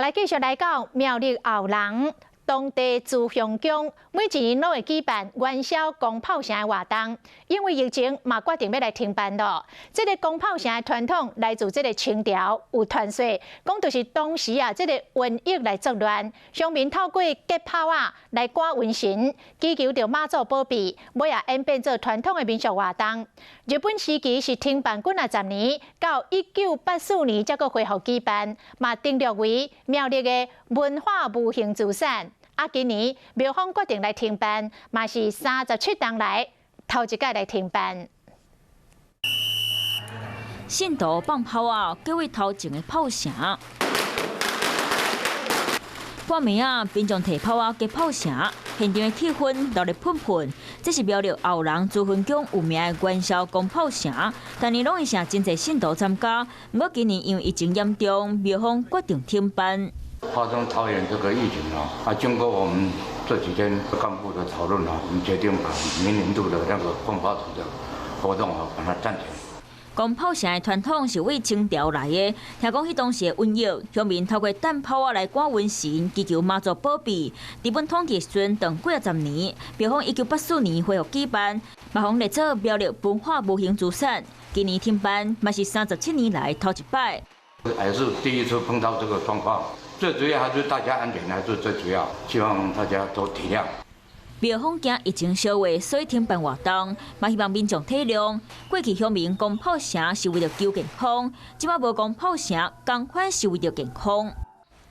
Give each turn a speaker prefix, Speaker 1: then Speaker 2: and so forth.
Speaker 1: 來繼續來講苗栗後龍當地慈雄宮，每一年攏會舉辦元宵攻炮城的活動，因為疫情嘛決定欲來停辦囉。這个攻炮城的傳統來自這个清朝，有傳說講就是當時啊，這个瘟疫來作亂，鄉民透過結炮仔來趕瘟神，祈求著媽祖保庇，尾仔演變做傳統的民俗活動。日本時期是停辦幾若十年，到1984年才閣恢復舉辦，嘛登錄為苗栗的文化無形資產。啊，今年廟方決定來停辦，嘛是37冬來頭一擺來停辦。
Speaker 2: 信徒放炮仔，各位頭前的炮城。半暝仔，民眾提炮仔結炮城，現場的氣氛熱熱噴噴。這是苗栗後龍慈雲宮有名的元宵攻炮城，逐年攏會誠濟信徒參加。毋過今年因為疫情嚴重，廟方決定停辦。
Speaker 3: 發生桃園這個疫情啊，啊，經過我們這幾天幹部的討論啊，我們決定把明年度的那個攻炮城的活動啊，把它暫停。
Speaker 2: 攻炮城的傳統是為清朝來的，聽講彼當時的瘟疫，鄉民透過擲炮仔來趕瘟神，祈求媽祖保庇。日本統治時陣斷幾若十年，廟方1984年恢復舉辦，嘛予列做苗栗文化無形資產。今年停辦，嘛是37年來頭一擺。
Speaker 3: 還是第一次碰到這個狀況。最主要還是大家安全，還是最主要，希望大家都體諒。
Speaker 2: 廟方驚疫情燒話，所以停辦活動，嘛希望民眾體諒。過去鄉民攻炮城是為著求健康，這擺無攻炮城，仝款是為著健康。